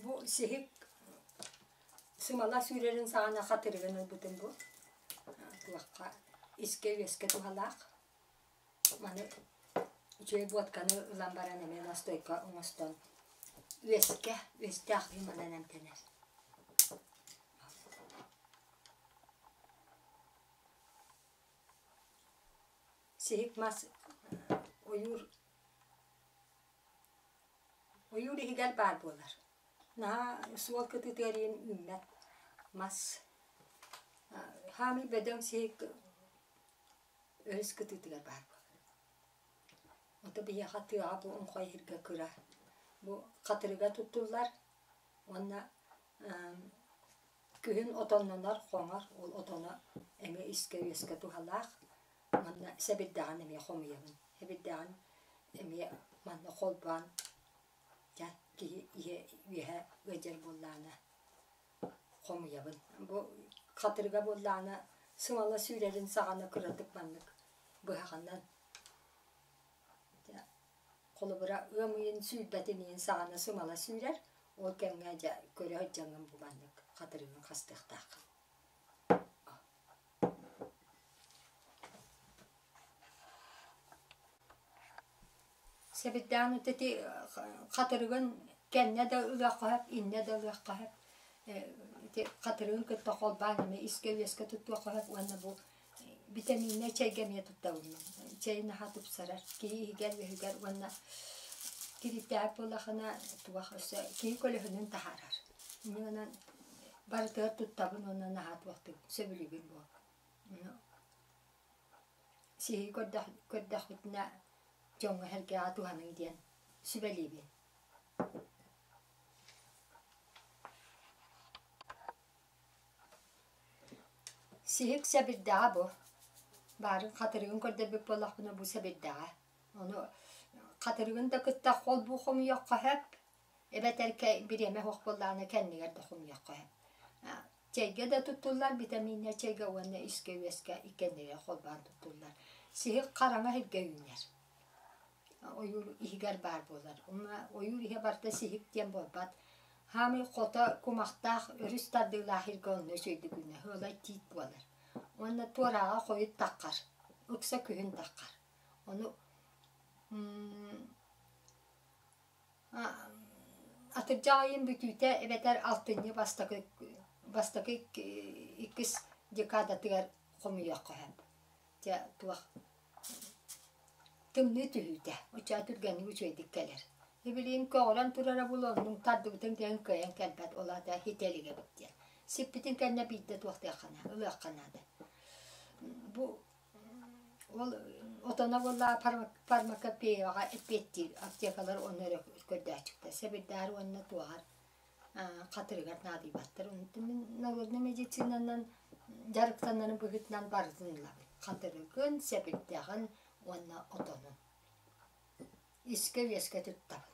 Бу сиһик сымала сүүрэрин саҕана хатырыгын ылбытым бу. Туохха искэ-үөскэ туһалаах. Маны үчүгэй буотканы ылан баран эмиэ настойка оҥостон үөскэ, үөстээх манан эмтэнэр. Сиһик мас ойуур ойуур иһигэр баар буолар. Наһаа суол кытыытыгар иһин үүммэт мас. Хаамый бөдөҥ сиһик өрүс кытыытыгар баар буолар. Ото биһиэхэ тыаҕа бу оҥхой иһиргэ кыра. Бу хатырыга туттуллар уонна күһүн отоннонор, хоҥор, ол отоно эмиэ искэ-үөскэ туһалаах. Манна сэбирдэҕин эмиэ хомуйабын. Сэбирдэҕин эмиэ манна холбоон дьэ киһи иһэ үөһэ ыалдьар буоллаҕына хомуйабын. Бу хатырыга буоллаҕына сымала сүүрэрин саҕана кыратык маннык быһаҕынан холобура ыам ыйын сүүрбэтин иһин саҕана сымала сүүрэр, ол кэмҥэ дьэ көрө сылдьаҥҥын бу маннык хатырыгын хастыахтааххын. Сэбирдэҕин ити хатырыгын кэннэ да ылыахха сөп, иннэ да ылыахха сөп. Ити хатырыгын кытта холбоон эмиэ искэ-үөскэ туттуохха сөп уонна бу битэмииннэй чэйгэ эмиэ туттабын. Чэй наһаа тупсарар. Киһи иһигэр-үөһүгэр уонна кириитээбит буоллахына туох өссө киһи көлөһүнүн таһаарар. Инньэ гынан барытыгар туттабын уонна наһаа туохтук сөбүлүүбүн буол. Сиһи көрдөхпүтүнэ дьоҥҥо-сэргэҕэ туһаныҥ диэн сүбэлиибин. Сиһик сэбирдэҕэ бу. Баарын хатырыгын көрдөрбүт буоллахпына бу сэбирдэҕэ. Ону хатырыгын да кытта холбуу хомуйуохха сөп, эбэтэр бириэмэ суох буоллаҕына кэннигэр да хомуйуохха сөп. Чэйгэ да туттуллар, битэмииннэ чэйгэ уонна искэ-үөскэ иккиэннэригэр холбоон туттуллар. Сиһик хараҥа сиргэ үүнэр. Ойуур иһигэр баар буолар. Уонна ойуур иһэ барыта сиһик диэн буолбат. Хаамый хото кумахтаах өрүс тардыылаах сиргэ онно үчүгэйдик үүнэр, ыалай тиит буолар. Уонна туорааҕа хойут таххар, ыкса күһүн таххар. Ону Атырдьах ыйын бүтүүтэ эбэтэр алтынньы бастакы бастакы иккис декадатыгар хомуйуохха сөп. Дьэ туох тымныы түһүүтэ, оччоҕо түргэнник үчүгэйдик кэлэр. Билигин көҕүрэн турара буолуо, оннук тардыбытын диэн кыайан кэлбэт, ол аата хитэ илик эбит диэн. Сиппитин кэннэ биирдэ туохтуохха наада, ылыахха наада. Бу Ол отоно буоллаҕа фармакопеяҕа эппиэттиир аптекалар онно эрэ көрдөөччүктэр. Сэбирдээр уонна туоһар хатырыгар наадыйбаттар. Онтон мин народнай медицинанан дьарыктанарым быһыытынан барытын ылабын. Хатырыгын, сэбирдэҕин уонна отонун. Искэ-үөскэ туттабын.